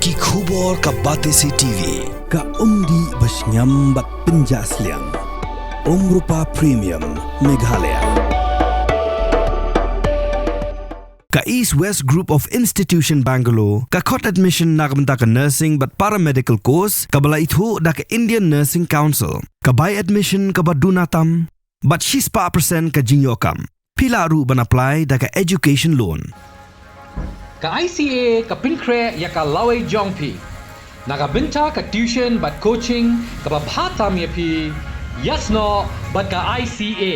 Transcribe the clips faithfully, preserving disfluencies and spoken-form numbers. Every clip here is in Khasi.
Ki khubor ka Batesi T V, ka umdih ba shngiam bad pynjah sliang. Umrupa Premium, Meghalaya. Ka East West Group of Institution Bangalore ka khot admission na ka bynta ka nursing bad paramedical course kaba la ithuh da ka Indian Nursing Council. Ka bai admission kaba duna tam bad shispah percent ka jingïoh kam. Phi lah ruh ban apply da ka education loan. Ka I C A ka pynkhreh ïa ka lawei jong phi na ka bynta ka tuition bad coaching kaba bha tam ïa phi, ïasnoh bad ka I C A.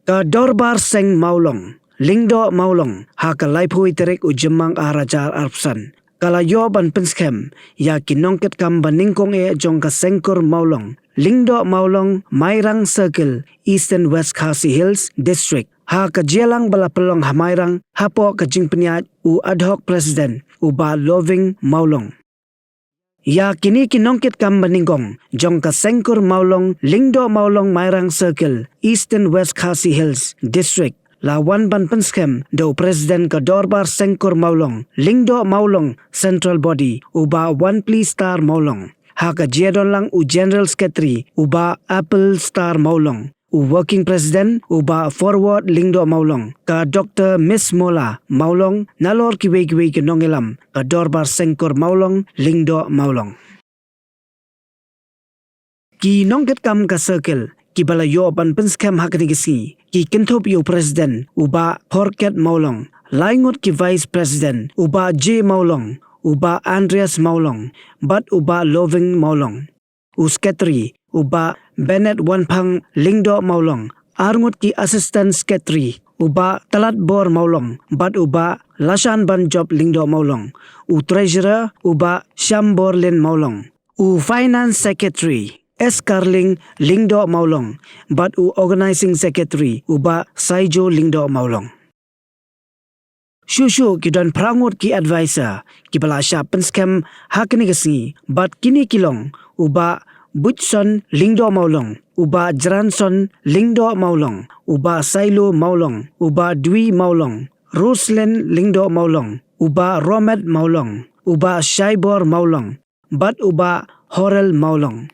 Ka Dorbar Seng Mawlong, Lyngdoh Mawlong, ha ka laiphew tarik u Jymmang ar hajar arphew san, ka la ïoh ban pynskhem ïa ki nongkitkam ba nyngkong eh jong ka Seng Kur Mawlong, Lyngdoh Mawlong, Mairang Circle, Eastern West Khasi Hills District, ha ka jingïalang ba la pynlong ha Mairang hapoh ka jingpynïaid u ad hoc president u Bah Loving Mawlong. Ïa kine ki nongkitkam ba nyngkong jong ka Seng Kur Mawlong, Lyngdoh Mawlong, Mairang Circle, Eastern West Khasi Hills District, la wan ban pynskhem da u President ka Dorbar Seng Kur Mawlong, Lyngdoh Mawlong Central Body, u Bah Wanpli Star Mawlong, ha ka jingdon lang u General Secretary u Bah Apple Star Mawlong, u Working President u Bah Forward Lyngdoh Mawlong, ka Doctor Miss Mola Mawlong, nalor kiwei kiwei ki nongïalam ka Dorbar Seng Kur Mawlong, Lyngdoh Mawlong. Ki nongkitkam ka circle kiba la ïoh ban pynskhem ha kane ka sngi ki kynthup ïa u President u Bah Horket Mawlong, lai ngut ki Vice President, u Bah J Mawlong, u Bah Andreas Mawlong bad u Bah Loving Mawlong, u Secretary u Bah Bennett Wanphang Lyngdoh Mawlong, ar ngut ki Assistant Secretary, u Bah Talatbor Mawlong bad u Bah Lashan Banjop Lyngdoh Mawlong, u Treasurer u Bah Shamborlin Mawlong, u Finance Secretary S Karling Lyngdoh Mawlong bad u Organizing Secretary u Bah Saijo Lyngdoh Mawlong. Shuh shuh ki don phra ngut ki advisor kiba la shah pynskhem ha kane ka sngi bad kine ki long u Bah Butson Lyngdoh Mawlong, u Bah Jranson Lyngdoh Mawlong, u Bah Sailo Mawlong, u Bah Dwi Mawlong, Roslyn Lyngdoh Mawlong, u Bah Romet Mawlong, u Bah Shaibor Mawlong bad u Bah Horel Mawlong.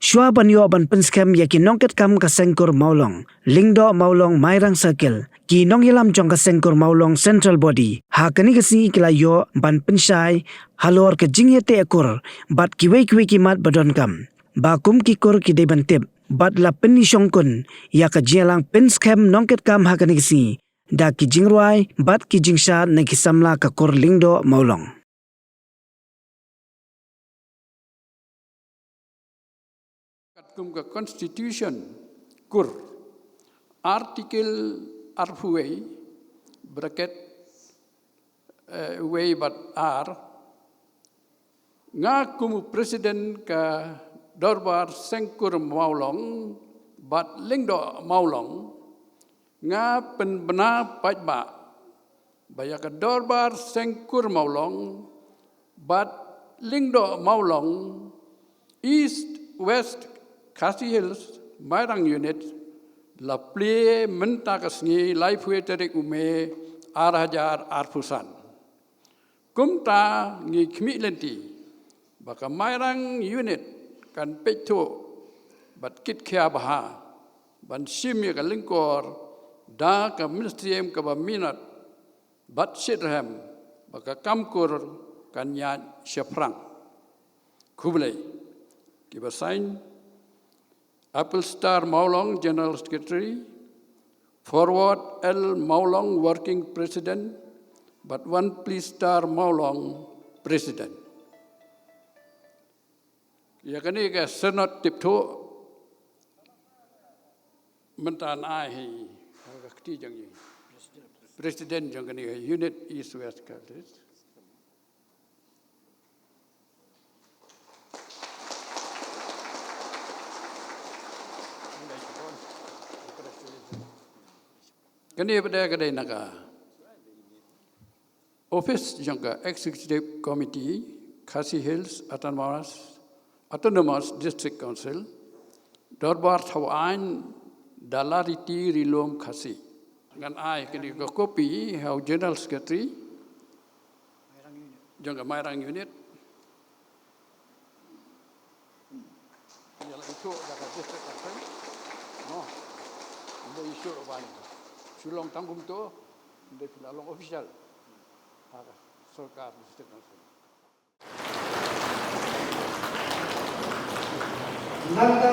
Shuwa ban ïoh ban pynskhem ïa ki nongkitkam ka Seng Kur Mawlong, Lyngdoh Mawlong, Mairang Circle, ki nongïalam jong ka Seng Kur Mawlong Central Body ha kane ka sngi ki la ïoh ban pynshai halor ka jingïateh kur bad kiwei kiwei ki mat ba donkam ba kum ki kur ki dei ban tip bad la pynïashongkun ïa ka jingïalang pynskhem nongkitkam ha kane ka sngi da ki jingrwai bad ki jingshad na ki samla ka kur Lyngdoh Mawlong. Katkum ka Constitution Kur, Article arphew wei, bracket, eh, wei bad ar, nga kum u President ka Dorbar Seng Kur Mawlong bad Lyngdoh Mawlong, nga pynbna paidbah ba ïa ka Dorbar Seng Kur Mawlong bad Lyngdoh Mawlong, East West Khasi Hills Mairang Unit, la plie mynta ka sngi laiphew tarik u May ar hajar arphew san. Kumta ngi khmih lynti ba ka Mairang Unit kan peit thuh bad kit khia bha ban shim ïa ka lyngkor da ka mynsiem kaba minot bad shitrhem ba ka kam kur kan ïaid shaphrang. Khublei. Kiba sign: Apple Star Mawlong, General Secretary, Forward L Mawlong, Working President, bad Wanpli Star Mawlong, President. Ïa kane ka synod tipthuh mynta yn ai ha ka kti jong i President jong kane ka Unit East West Khasi Hills. Kane pat ka dei na ka office jong ka Executive Committee Khasi Hills Autonomous, Autonomous District Council, Dorbar Thaw Aiñ Dalariti Ri Lum Khasi. Ngan ai kane ka copy ha u General Secretary, jong ka Mairang Unit. Ïa la issue da ka district council. No. Ynda issue ban shu long tang kumto, ynda phi la long official ha ka sorkar district council. Nangta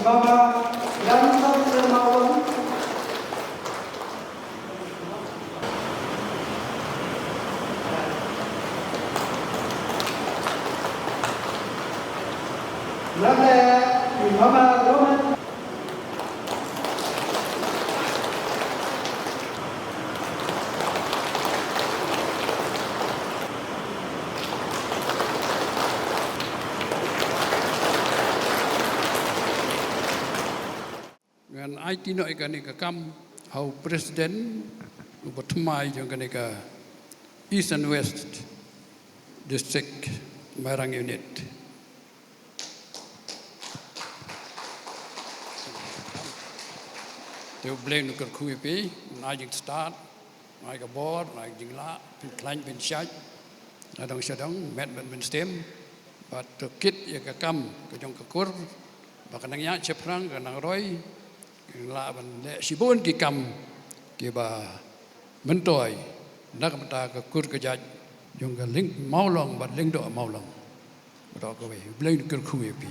Mama Ramsam Lermawang. Nangta i Mama Roman. Ngan aiti noh ïa kane ka kam ha u president uba thymmai jong kane ka East and West District Mairang Unit. Te U Blei un kyrkhu ïa phi, un ai jingstad, un ai ka bor, un ai jinglah, phin khlaiñ phin shait, na dong sha dong, met met mynsiem, bad to kit ïa ka kam ka jong ka kur, ba ka nang ïaid shaphrang, ka nang roi, ka lah ban leh shibun ki kam kiba myntoi na ka bynta ka kur ka jait jong ka Lyng Mawlong bad Lyngdoh Mawlong. Ba doh kawei, U Blei un kyrkhu ïa phi.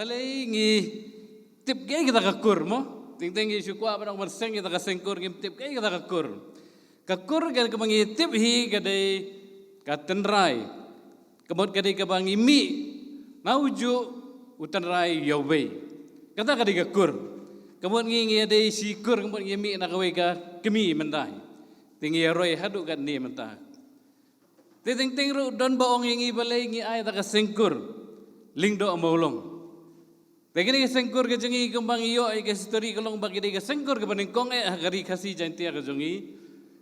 Balei ngi tip kaei kata ka kur mo? Teng teng ngi shu kwah ban ong ban seng kata ka seng kur, ngim tip kaei kata ka kur. Ka kur ka kaba ngi tip hi ka dei ka tynrai. Ka mut ka dei kaba ngi mih na u juh u tynrai ïa u bei. Kata ka dei ka kur. Ka mut ngi ngi dei shi kur, ka mut ngi mih na kawei ka kmie mynta. Te ngi ïaroi haduh katne mynta. Te teng teng ruh don ba ong ïa ngi balei ngi ai kata ka seng kur Lyngdoh Mawlong. Te kane ka seng kur ka jong ngi kumba ngi ïoh ïa ka history ka long ba ka dei ka seng kur kaba nyngkong eh ha ka ri Khasi Jaiñtia ka jong ngi,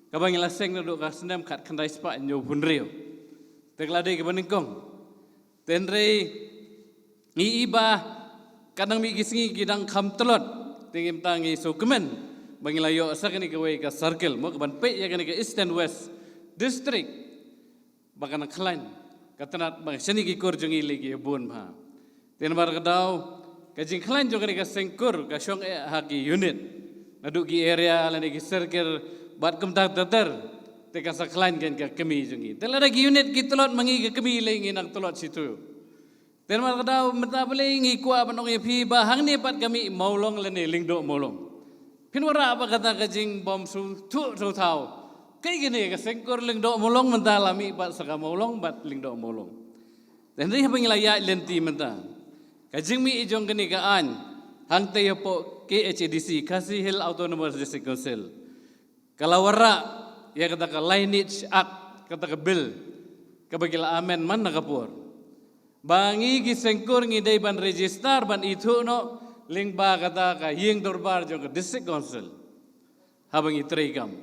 kaba ngi la seng naduh ka snem khatkhyndai spah hynñiewphew hynriew. Te ka la dei kaba nyngkong. Te hynrei ngi i ba ka dang mih ki sngi ki dang kham tlot. Te ngim tang ngi sngewkmen ba ngi la ïoh sa kane kawei ka circle mo kaban peit ïa kane ka East and West District. Ba kan khlaiñ ka tnat ba shane ki kur jong ngi lei ki bun bha. Te namar ka daw ka jingkhlaiñ jong kane ka seng kur ka shong eh ha ki unit, naduh ki area lane ki circle bad kumta ter ter. Te ka sa khlaiñ kane ka kmie jong ngi. Te lada ki unit ki tlot ma ngi ka kmie lei ngi nang tlot shitu. Te namar ka daw mynta balei ngi kwah ban ong ïa phi ba hangne pat ka mih Mawlong lane Lyngdoh Mawlong. Phin wanrah ba kata ka jingbym sngewthuh sngewthaw. Kaei kane ka seng kur Lyngdoh Mawlong mynta la mih bad sa ka Mawlong bad Lyngdoh Mawlong. Te hynrei haba ngi la ïaid lynti mynta ka jingmih jong kane ka aiñ hangtei hapoh K H A D C, Khasi Hills Autonomous District Council, ka la wanrah ïa kata ka Lineage Act, kata ka bill kaba ki la amend man na ka por. Ba ngi ki seng kur ngi dei ban register ban ithuh noh lyngba kata ka ïing dorbar jong ka District Council haba ngi trei kam.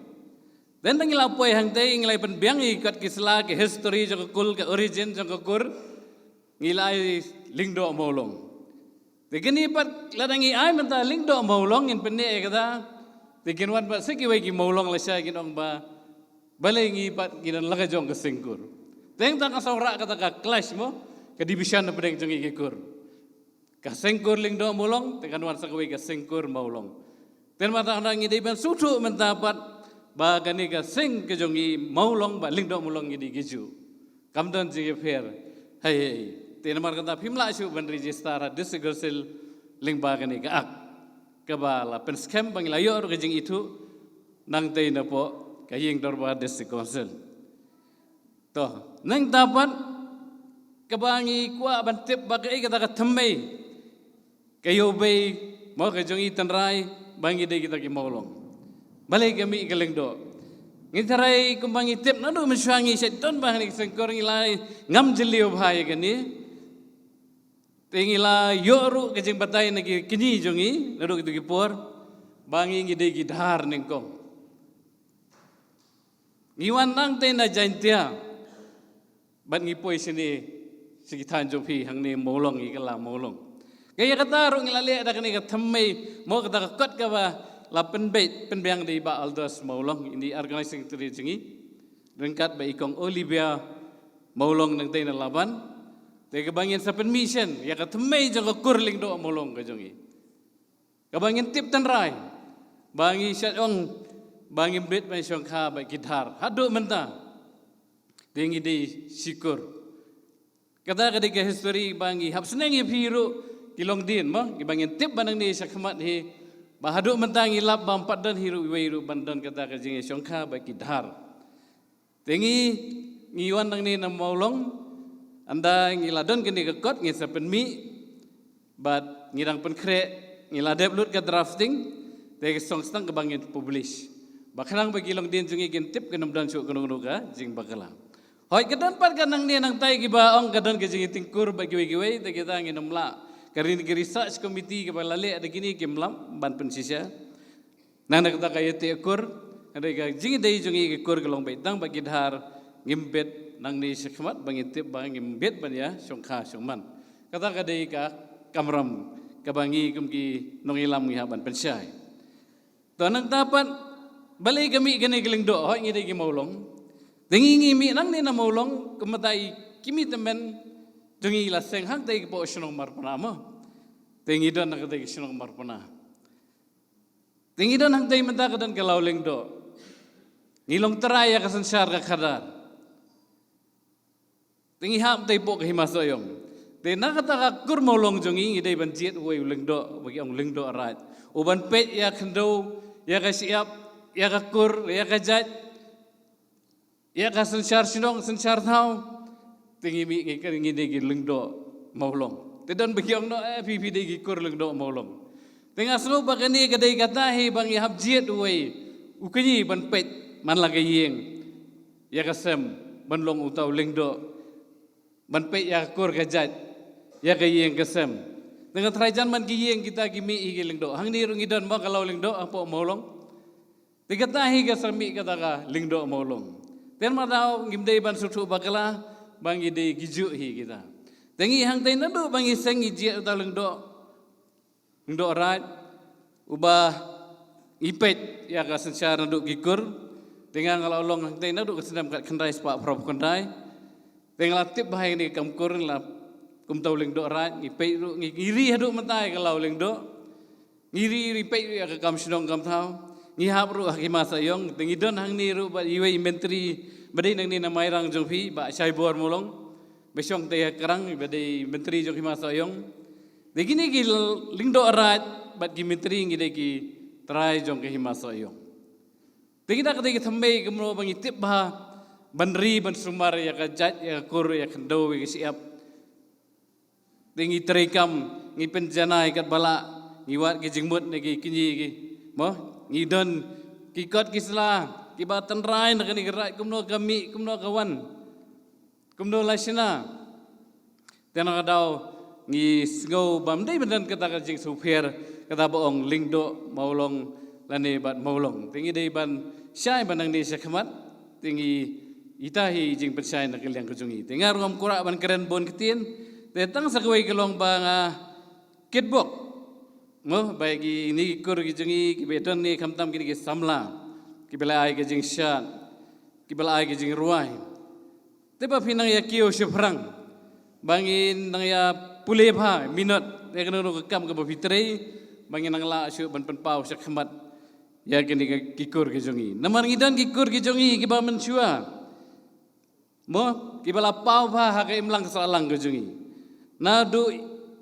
Te ynda ngi la poi hangtei ngi la pynbiang ïa ki kot ki sla, ki history jong ka kur, ka origin jong ka kur. Ngi la ai Lyngdoh Mawlong. Te kine pat lada ngi ai mynta Lyngdoh Mawlong ngin pynneh ïa kata. Te kin wan pat sa kiwei ki Mawlong lashai kin ong ba balei ngi pat ngi don la ka jong ka seng kur. Te hangta ka sa wanrah kata ka clash mo, ka division hapdeng jong ngi ki kur. Ka seng kur Lyngdoh Mawlong te kan wan sa kawei ka seng kur Mawlong. Te namar kata ngi dei ban sngewthuh mynta pat ba kane ka seng ka jong ngi Mawlong bad Lyngdoh Mawlong ngi dei kijuh. Kam don jingïapher. Hei hei. Te namar kata phim lah shuh ban register ha District Council lyngba kane ka act kaba la pynskhem ba ngi la ïoh ruh ka jingithuh nangtei napoh ka ïing dorbar District Council. To, nangta pat kaba ngi kwah ban tip ba kaei kata ka thymmei ka ïew bei mo ka jong i tynrai ba ngi dei kita ki Mawlong. Balei ka mih ka Lyngdoh? Ngi tharai kumba ngi tip naduh mynshuwa ngi shait don ba ha kane ka seng kur ngi la ngam jylliew bha ïa kane. Te ngi la ïoh ruh ka jingbatai na ki kñi jong ngi naduh kito ki por ba ngi ngi dei ki Dhar nyngkong. Ngi wan nangtei na Jaiñtia bad ngi poi shane sha ki thaiñ jong phi hangne Mawlong, ngi kylla Mawlong. Ka ïa kata ruh ngi la leh da kane ka thymmei mo kata ka kot kaba la pynbeit pynbiang da i Bah Aldos Mawlong, i dei organizing secretary jong ngi, ryngkat bad i Kong Olivia Mawlong nangtei na Laban. Te kaba ngin sa pynmih shen ïa ka thymmei jong ka kur Lyngdoh Mawlong ka jong ngi. Kaba ngin tip tynrai ba ngi shait ong ba ngim bit ban shongkha bad ki Dhar haduh mynta. Te ngi dei shi kur. Kata ka dei ka history ba ngi hap sneng ïa phi ruh ki longdien mo, kiba ngin tip ba nangne shakhmat hi ba haduh mynta ngi lap ba ym pat don hi ruh iwei ruh ban don kata ka jingïashongkha bad ki Dhar. Te ngi, ngi wan nangne na Mawlong, ynda ngi la don kane ka kot ngin sa pynmih bad ngi dang pynkhreh, ngi la dep lut ka drafting. Te ka song sdang kaba ngin publish ba khnang ba ki longdien jong ngi kin tip, kin ym don shuh kano kano ka jingbakla. Hooid, ka don pat ka nangne nangtai kiba ong ka don ka jingïatyngkur bad kiwei kiwei, te kita ngin ym lah. Ka ri, ka research committee kaba la leh da kine kim lah ban pynshisha. Nang na kata ka ïateh kur, hynrei ka jingïadei jong ngi ka kur ka long beit tang bad ki Dhar, ngim bit nangne shakhmat ba ngin tip ba ngim bit ban ïa shongkha shongman. Kata ka dei ka kamram kaba ngi kum ki nongïalam ngi hap ban pynshai. To nangta pat balei ka mih kane ka Lyngdoh, hooid ngi dei ki Mawlong. Te ngi ngi mih nangne na Mawlong, kumta i kmie tymmen jong ngi la seng hangtei hapoh shnong Marpna mo. Te ngi don hangtei ka shnong Marpna. Te ngi don hangtei mynta ka don ka Lawlyngdoh. Ngi long trai ïa ka synshar ka khadar. Te ngi hap tei hapoh ka Hima Sohiong. Te na kata ka kur Mawlong jong ngi, ngi dei ban jied uwei u lyngdoh, ba ki ong lyngdoh Raid, u ban peit ïa ka khyndew, ïa ka shyiap, ïa ka kur, ïa ka jait, ïa ka synshar shnong, synshar thaw. Te ngi mih, ngi, ngi dei ki lyngdoh Mawlong. Te don ba ki ong noh, eh, phi, phi dei ki kur lyngdoh Mawlong. Te nga sngew ba kane ka dei kata hi ba ngi hap jied uwei u kñi ban peit man la ka ïing ïa ka sem, ban long uta u lyngdoh, ban peit ïa ka kur ka jait, ïa ka ïing ka sem. Te nga tharai jan man ki ïing kita ki mih hi ki lyngdoh. Hangne ruh ngi don mo ka law lyngdoh hapoh Mawlong. Te kata hi ka sa mih kata ka lyngdoh Mawlong. Te namar daw ngim dei ban sngewthuh bakla ba ngi dei kijuh hi kita. Te ngi hangtei naduh ba ngi seng ngi jied uta u lyngdoh, lyngdoh Raid, uba ngi peit ïa ka synshar naduh ki kur. Te nga, nga la long hangtei naduh ka snem khatkhyndai spah phra phew khyndai. Te nga la tip bha ïa kane ka kam kur, la kum uta u lyngdoh Raid, ngi peit ruh, ngi, ngi ri haduh mynta ïa ka law lyngdoh. Ngi ri, ri peit ruh ïa ka kam shnong kam thaw. Ngi hap ruh ha ki hima sohiong. Te ngi don hangne ruh bad iwei i myntri ba dei nangne na Mairang jong phi, Bah Shaibor Mawlong, ba shong tei ha Krang, ba dei myntri jong ki hima sohiong. Te kine ki l-, lyngdoh Raid bad ki myntri ngi dei ki trai jong ki hima sohiong. Te kita ka dei ka thymmei kumno ba ngi tip bha ban ri ban sumar ïa ka jait, ïa ka kur, ïa ka khyndew, ïa ka shyiap. Te ngi treikam, ngi pynjanai katba lah, ngi wad ki jingmut na ki kñi ki, mo, ngi don ki kot ki sla kiba tynrai na kane ka Raid, kumno ka mih, kumno ka wan, kumno la shna. Te na ka daw ngi sngew ba ym dei ban don kata ka jingsngewpher, kata ba ong lyngdoh Mawlong lane bad Mawlong. Te ngi dei ban shai ban nangne shakhmat. Te ngi, ita hi jingpynshai na ka liang ka jong ngi. Te nga ruh ngam kwah ban kren bun ktien. Te tang sa kawei ka long ba nga kitbok, mo, ba kine ki kur ki jong ngi kiba don ne khamtam kine ki samla kiba la ai ka jingshad, kiba la ai ka jingrwai. Te ba phi nang ïa kiew shaphrang, ba ngin nang ïa pule bha minot ïa kano kano ka kam kaba phi trei, ba ngin nang lah shuh ban pynpaw shakhmat ïa kine ki kur ki jong ngi. Namar ngi don ki kur ki jong ngi kiba mynshuwa, mo, kiba la paw bha ha ka imlang sahlang ka jong ngi. Naduh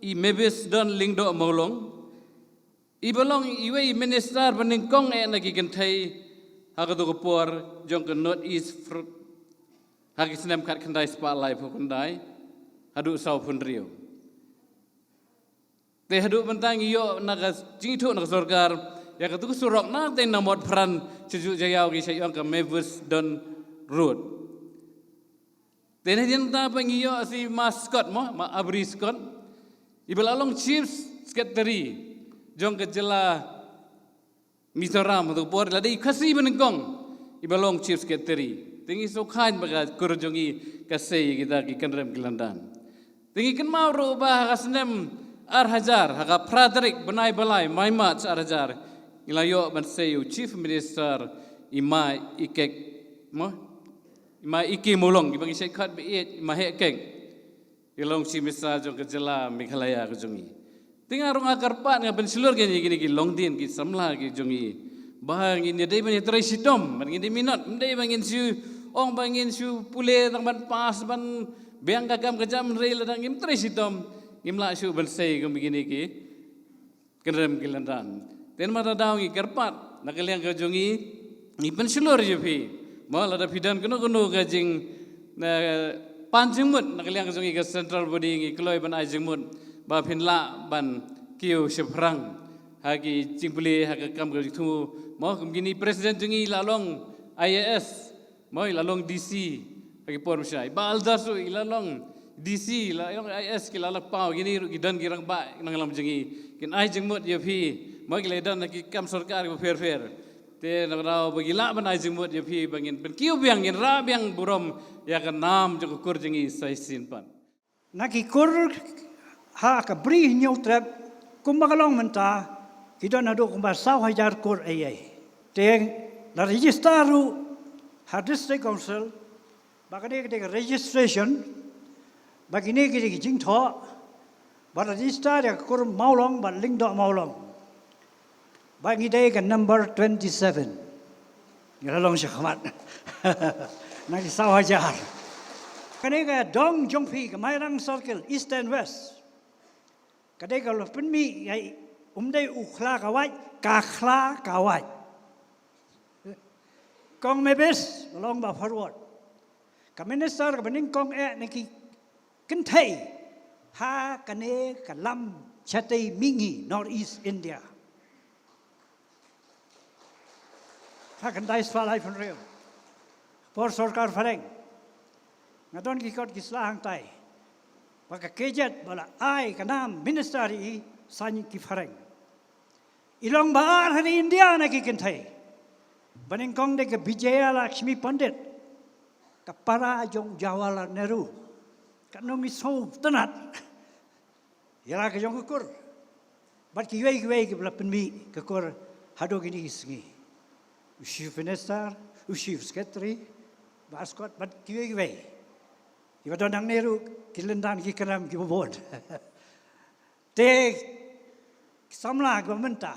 i Mavis Don Lyngdoh Mawlong, iba long iwei i minister ba nyngkong eh na ki kynthei ha kato ka por jong ka North East Front ha ki snem khatkhyndai spah laiphew khyndai haduh sawphew hynriew. Te haduh mynta ngi ïoh na ka jingithuh na ka sorkar ïa kato ka surok na teng na Motphran sha Juh Jaïaw ki shah ong ka Mavis Don Road. Te na mynta ba ngi ïoh si Ma Scott, mo, Ma Abri Scott, iba la long Chief Secretary jong ka jylla Mizoram, ha kato ka por la dei i Khasi ba nyngkong iba long Chief Secretary. Te ngi sngewkhlaiñ ba ka kur jong ngi ka sei ïa kita ki kynrem ki lyndan. Te ngi kynmaw ruh ba ha ka snem ar hajar, ha ka phra tarik bnai ba lai, Maimarch ar hajar, ngi la ïoh ban sei ïa u Chief Minister i Ma Ikek, mo, i Ma Ike Mawlong, iba ngi shait khot ba i Ma Heh Kek. I long Chief Minister jong ka jylla Meghalaya ka jong ngi. Te nga ruh nga kyrpad, nga pynshlur ïa kine ki longdien, ki samla ki jong ngi, ba ngin ïa dei ban ïa trei shitom, ban ngin dei minot, ym dei ba ngin shu ong ba ngin shu pule tang ban pass, ban biang ka kam ka jam, hynrei lada ngim trei shitom ngim lah shuh ban sei kum kine ki kynrem ki lyndan. Te namar kata daw ngi kyrpad na ka liang ka jong ngi, ngi pynshlur ïa phi, mo, lada phi don kano kano ka jing, na, pan jingmut na ka liang ka jong ngi ka central body, ngi kloi ban ai jingmut ba phin lah ban kiew shaphrang ha ki jingpule, ha ka kam ka jingthmu, mo, kum kine president jong ngi la long I A S, mo, i la long D C ha ki por mynshuwa. I Bah Alder ruh i la long D C, la long I A S, ki la lap paw. Kine ruh ki don ki rangbah nongïalam jong ngi, kin ai jingmut ïa phi, mo, ki la don ha ki kam sorkar kiba pher pher. Te na ka daw ba ki lah ban ai jingmut ïa phi ba ngin pynkiew biang, ngin rah biang burom ïa ka nam jong ka kur jong ngi sa shisien pat. Na ki kur ha ka Bri Hynñiewtrep kumba ka long mynta, ki don haduh kumba saw hajar kur eiei. Te la register ruh ha District Council ba kane ka dei ka registration, ba kine ki dei ki jingthoh, ba register ïa ka kur Mawlong bad Lyngdoh Mawlong. Ba ngi dei ka number twenty-seven. Ngi la long shakhmat na ki saw hajar. Kane ka dong jong phi ka Mairang Circle, East and West, ka dei ka la pynmih ïa i, um dei u khla ka wait, ka khla ka wait. Kong Mebis, ka long ba forward. Ka minister kaba nyngkong eh na ki kynthei ha kane ka lam shatei mihngi North East India. Ha ka khyndai spah laiphew hynriew, por sorkar phareng, nga don ki kot ki sla hangtai ba ka Gazette ba la ai ka nam minister ïa i saiñ ki phareng. I long ba ar ha ri India na ki kynthei. Ba nyngkong dei ka Vijaya Lakshmi Pandit, ka para jong Jawaharlal Nehru. Katno ngi sngewtynnat ïa la ka jong ka kur. Bad kiwei kiwei kiba la pynmih ka kur haduh kine ki sngi. U Chief Minister, u Chief Secretary, Bah Scott, bad kiwei kiwei. Kiba don hangne ruh ki lyndan ki kyrem kiba bun. Te ki samla kiba mynta,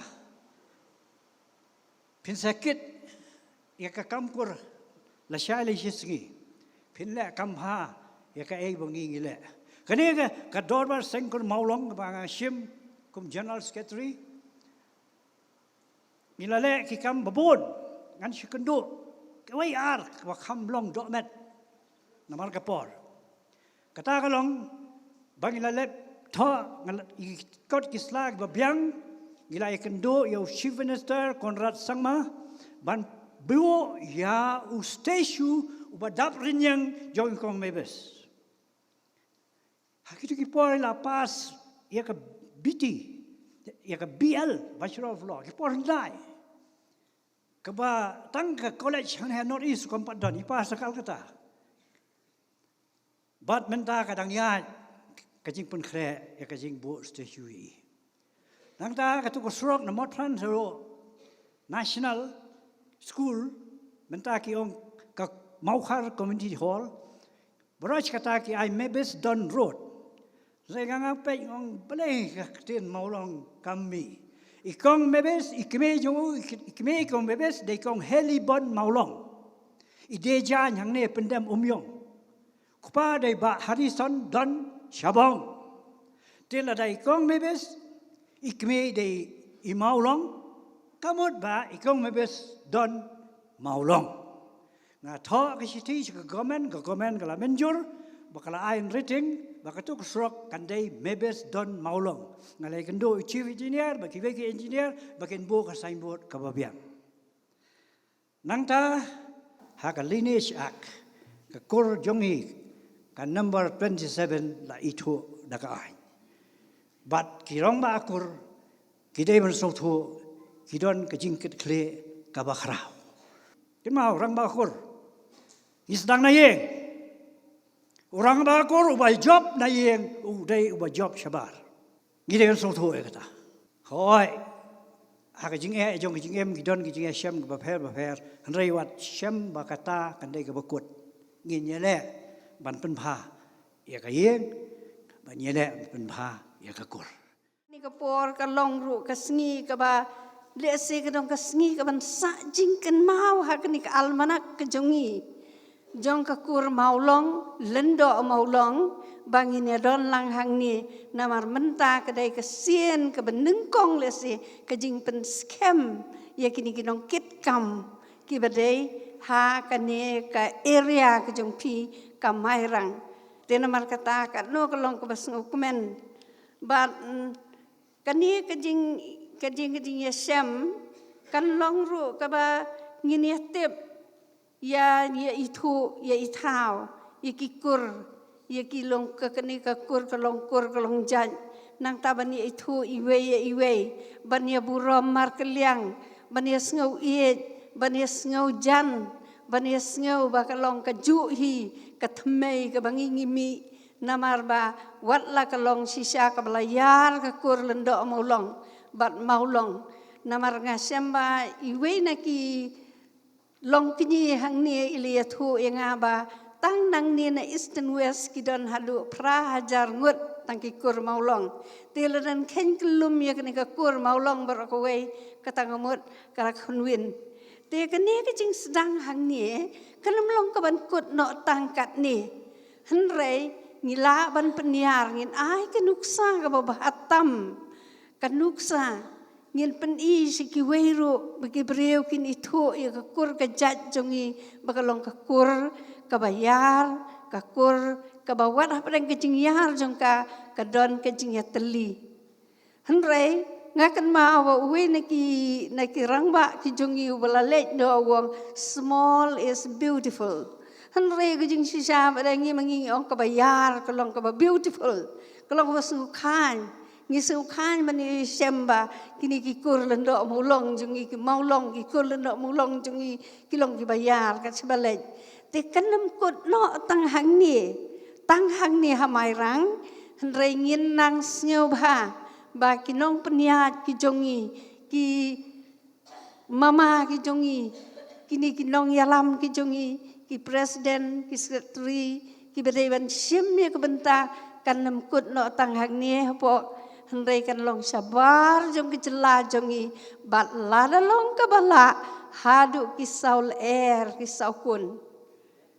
phin sa kit ïa ka kam kur lashai lashisngi, phin leh kam bha ïa kaei ba ngi ngi leh. Kane ka, ka dorbar seng kur Mawlong kaba nga shim kum General Secretary, ngi la leh ki kam ba bun, ngan shu kynduh kawei ar kaba kham long dohmet namar ka por. Kata ka long ba ngi la leh thoh, nga la, ïa ki kot ki sla kiba biang, ngi la ïakynduh ïa u Chief Minister Conrad Sangma ban buh ïa u statue uba dap rynïeng jong i Kong Mebis. Ha kito ki por i la pass ïa ka B T, ïa ka B L, Bachelor of Law, ki por hynrei kaba tang ka college hangne ha North East kam pat don, i pass ha Calcutta. Bad mynta ka dang ïaid ka jingpynkhreh ïa ka jingbuh statue. Nangta katu ka surok na Motphran sha National School, mynta ki ong ka Mawkhar Community Hall, baroh kata ki ai Mebis Don Road. Hynrei nga nga peit nga ong balei ka ktien Mawlong kam mih. I Kong Mebis, i kmie jong u, i kmie i Kong Mebis dei i Kong Helibon Mawlong. I die jaiñ hangne Pyndem Umïong. Kpa dei Bah Harrison Don Shabong. Te lada i Kong Mebis, i kmie dei i Mawlong, ka mut ba i Kong Mebis Don Mawlong. Nga thoh ka shithi sha ka government, ka government ka la mynjur, ba ka la ai rating, ba katu ka surok kan dei Mebis Don Mawlong. Nga la ïakynduh u chief engineer, bad kiwei ki engineer, ba kin buh ka signboard kaba biang. Nangta ha ka Lineage Act, ka kur jong ngi ka number twenty-seven la ithuh da ka aiñ. Bad ki rangbah kur ki dei ban sngewthuh, ki don ka jingkitkhlieh kaba khraw. Kynmaw rangbah kur, ngi sdang na ïing. U rangbah kur uba jop na ïing u dei uba jop shabar. Ngi dei ban sngewthuh ïa kata. Hooid, ha ka jingeh jong ka jingim ki don ki jingeh shem kiba pher ba pher, hynrei wat shem ba kata kan dei kaba kut. Ngin ïaleh ban pynbha ïa ka ïing, ban ïaleh ban pynbha ïa ka kur. Kane ka por ka long ruh ka sngi kaba lehse ka dang ka sngi kaban sah jingkynmaw ha kane ka almanak ka jong ngi, jong ka kur Mawlong, Lyngdoh Mawlong, ba ngin ïa don lang hangne, namar mynta ka dei ka sien kaba nyngkong lehse ka jingpynskhem ïa kine ki nongkitkam kiba dei ha kane ka area ka jong phi ka Mairang. Te namar kata katno ka long kaba sngewkmen. Bad, mm, kane ka jing, ka jing, ka jingïashem kan long ruh kaba ngin ïa tip, ïa, ïa ithuh, ïa i thaw, ïa ki kur, ïa ki long ka kane ka kur ka long kur ka long jait. Nangta ban ïa ithuh iwei ïa iwei, ban ïa burom markylliang, ban ïa sngew ïeit, ban ïa sngew jan, ban ïa sngew ba ka long ka juh hi ka thymmei kaba ngi ngi mih. Namar ba wat la ka long shisha kaba la ïar ka kur Lyngdoh Mawlong bad Mawlong. Namar nga shem ba iwei na ki longkñi hangne i la ïathuh ïa nga ba tang nangne na East and West ki don haduh phra hajar ngut tang ki kur Mawlong. Te la dang kheiñ kyllum ïa kane ka kur Mawlong baroh kawei, kata ka mut ka la khynwin. Te kane ka jingsdang hangne kan ym long kaban kut noh tang katne. Hynrei ngi lah ban pynïar, ngin ai ka nuksa kaba bha tam. Ka nuksa ngin pyni sha kiwei ruh ba ki briew kin ithuh ïa ka kur ka jait jong ngi ba ka long ka kur kaba ïar, ka kur kaba wat hapdeng ka jingïar jong ka, ka don ka jingïatylli. Hynrei nga kynmaw ba uwei na ki, na ki rangbah ki jong ngi uba la leit noh u ong, "Small is beautiful." Hynrei ka jingshisha ba dang ngi ma ngi ong kaba ïar ka long kaba beautiful, ka long kaba sngewkhan. Ngi sngewkhan ban ïashem ba kine ki kur lyndoh mawlong jong ngi, ki mawlong, ki kur lyndoh mawlong jong ngi ki long kiba ïar, ka shaba leit. Te kan ym kut noh tang hangne, tang hangne ha Mairang, hynrei ngin nang sngewbha ba ki nongpynïaid ki jong ngi, ki mama ki jong ngi, kine ki nongïalam ki jong ngi, ki president, ki secretary, kiba dei ban shim ïa ka bynta, kan ym kut noh tang hangne hapoh, hynrei kan long shabar jong ki jylla jong ngi, bad lada long kaba lah haduh ki saw lyer ki saw kun.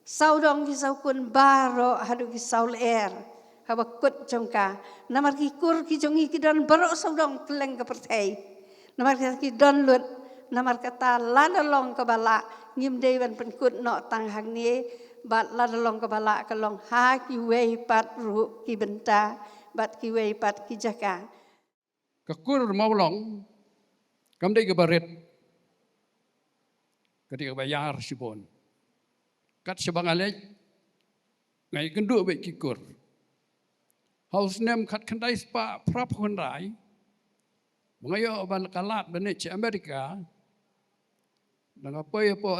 Sawdong ki saw kun baroh haduh ki saw lyer. Haba kut jong ka. Namar ki kur ki jong ngi ki don baroh sawdong kylleng ka pyrthei. Namar kata ki don lut. Namar kata lada long kaba lah ngim dei ban pynkut noh tang hangne. Bad lada long kaba lah ka long ha kiwei pat ruh ki bynta. Bad kiwei pat ki jaka. Ka kur mawlong kam dei kaba rit. Ka dei kaba ïar shibun. Kat shaba nga leit, nga ïakynduh bad ki kur. Ha u snem khatkhyndai spah phraphew hynrei, ba nga ïoh ban ka lad ban leit sha America, da nga poi hapoh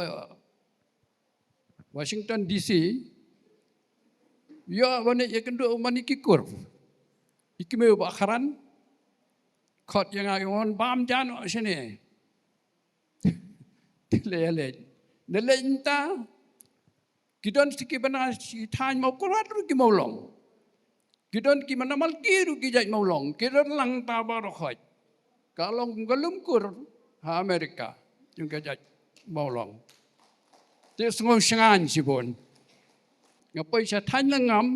Washington D C, ïoh ban leit ïakynduh bad ki kur. I kmie uba khraw, khot ïa nga, ïa nga, bam ja noh shane. Te leit, leit. Nga leit mynta, ki don sa kiba na shi thaiñ Mawkyrwat ruh ki mawlong. Ki don kiba na Malki ruh ki jait mawlong. Ki don lang ta baroh khoit. Ka long ka lum kur ha America. Jong ka jait mawlong. Te sngew shngaiñ shibun. Nga poi sha thaiñ Lyngngam.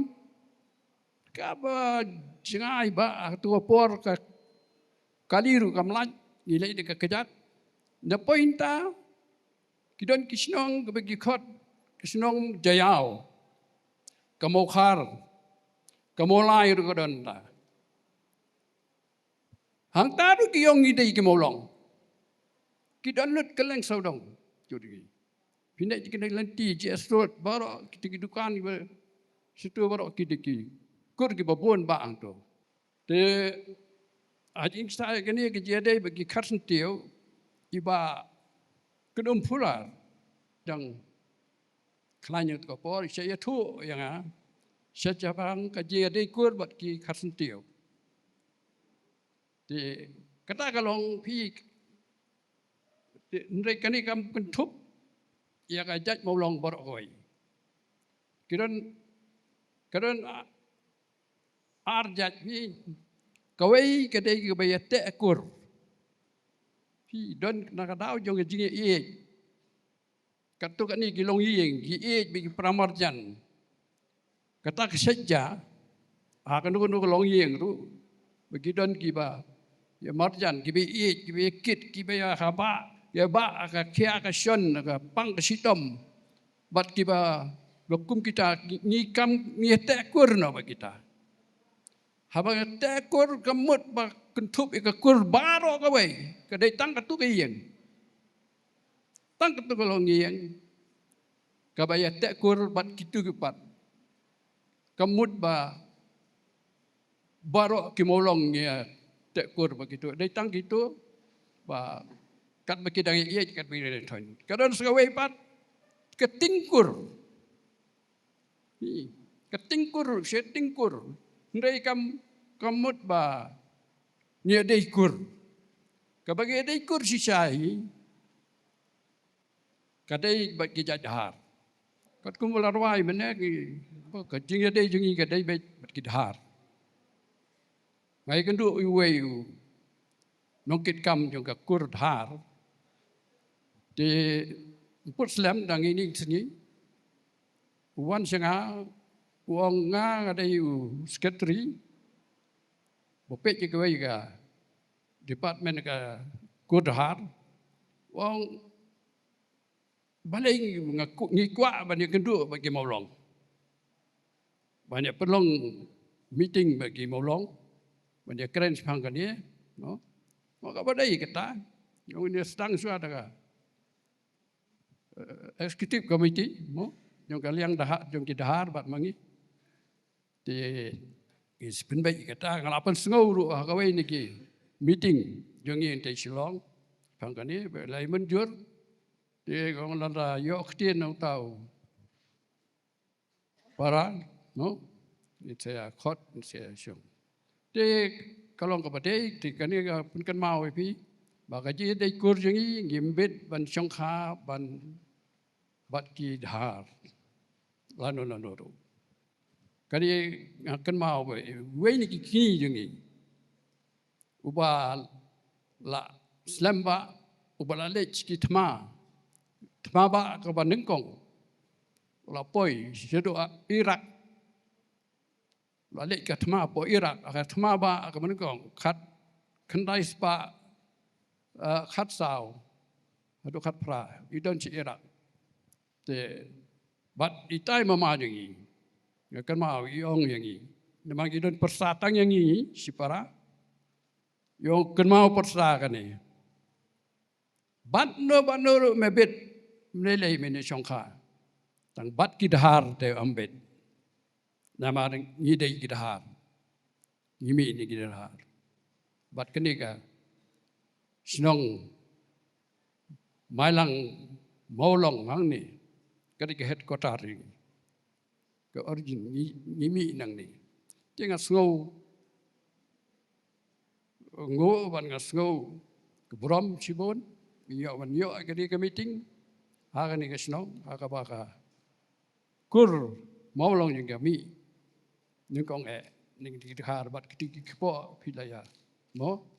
Kaba jngai ba, ha tu ka por ka kali ruh kam lait, ngi leit da ka kjat. Nga poi mynta, ki don ki shnong kaba ki khot ki shnong Jaïaw. Ka Mawkhar, ka Mawlai ruh ka don ta. Hangta ruh ki ong ngi dei ki mawlong. Ki don lut kylleng sawdong. Jong ngi. Pynïaid ki na lynti, G S Road, baroh kita ki dukan, ba, shatu baroh ki dei ki kur kiba bun ba hangto. Te, ha jingshai kane ka jingïadei bad ki khar syntiew, i Bah Kynum Phular, dang khlaiñ ïa ka por, i sa ïathuh ïa nga shaphang ka jingïadei kur bad ki khar syntiew. Te, kata ka long phi, te, hynrei kane kam kynthup ïa ka jait mawlong baroh kawei. Ki don, ki don, ah, ar jait phi, kawei ka dei kaba ïateh kur. Phi don na ka daw jong ka jingïaieit. Katto katne ki longïing, ki ïeit bad ki para marjan. Kata ka shet ja, ha kano kano ka longïing ruh, ba ki don kiba ïa marjan, kiba ïeit, kiba ïa kit, kiba ïa haba, ïa ba, ka khia ka shon, ka pang ka shitom. Bad kiba, ba kum kita, ngi kam, ngi ïateh kur noh bad kita. Haba ïateh kur ka mut ba kynthup ïa ka kur baroh kawei, ka dei tang katto ka ïing. Tang katto ka longïing. Kaba ïateh kur bad kito ki pat. Ka mut ba baroh ki mawlong ngi ïateh kur bad kito. Dei tang kito ba katba ki dang ïeit, katba ki dang thoiñ. Ka don sa kawei pat ka ting kur. Hi, ka ting kur, shet ting kur. Hynrei kam, kam mut ba ngi ïadei kur. Kaba ngi ïadei kur shisha hi, ka dei bad ki jait Dhar. Katkum ba la rwai mynne ngi, ka jingïadei jong ngi ka dei bad, bad ki Dhar. Nga ïakynduh uwei u nongkitkam jong ka kur Dhar. Te ym put slem da ngi ning sngi. U wan sha nga, U ong nga nga dei u secretary ba peit ïa kawei ka department ka kur Dhar. U ong balei nga ku-, ngi kwah ban ïakynduh bad ki mawlong, ban ïa pynlong meeting bad ki mawlong, ban ïakren shaphang kane, no? Mo, kaba dei kata, ïa u ong ïa sdang shuwa da ka eh, executive committee mo, jong ka liang Dhar, jong ki Dhar bad ma ngi. Te ngi sa pynbeit kata, nga la pynsngew ruh ha kawei na ki meeting jong ngi hangtei Shillong shaphang kane, ba la ïa mynjur. Te nga ong lada ïoh ktien na uta u para, no? Ngi sa ïa khot, ngi sa ïa shong. Te ka long kaba dei, te kane nga pynkynmaw ïa phi ba ka jingïadei kur jong ngi, ngim bit ban shongkha ban bad ki Dhar lano lano ruh. Kane nga kynmaw ba uwei na ki kñi jong ngi, uba la slem ba, uba la leit ki thma, thma ba kaba nyngkong, u la poi shaduh Iraq, u la leit ka thma hapoh Iraq, ka thma ba kaba nyngkong, khat khyndai spah, eh, khat saw haduh khat phra, i don sha Iraq. Te bad itai mama jong ngi, nga kynmaw i ong ïa ngi, namar ngi don pyrsa tang ïa ngi shipara, i ong kynmaw pyrsa kane. Bad no bad no ruh me bit, me lei lei me ne shongkha, tang bad ki Dhar te ym bit. Namar ngi dei ki Dhar, ngi mih na ki Dhar. Bad kane ka shnong Mailang Mawlong hangne, ka dei ka headquarter jong ngi. Ka origin ngi, ngi mih nangne. Te nga sngew nguh bad nga sngew ka burom shibun, ngi ïoh ban ïoh ïa kane ka meeting ha kane ka shnong, ha kaba ka kur Mawlong jong ka mih. Nyngkong eh, ning ki Dhar bad kiti ki kpoh phi la ïa, mo?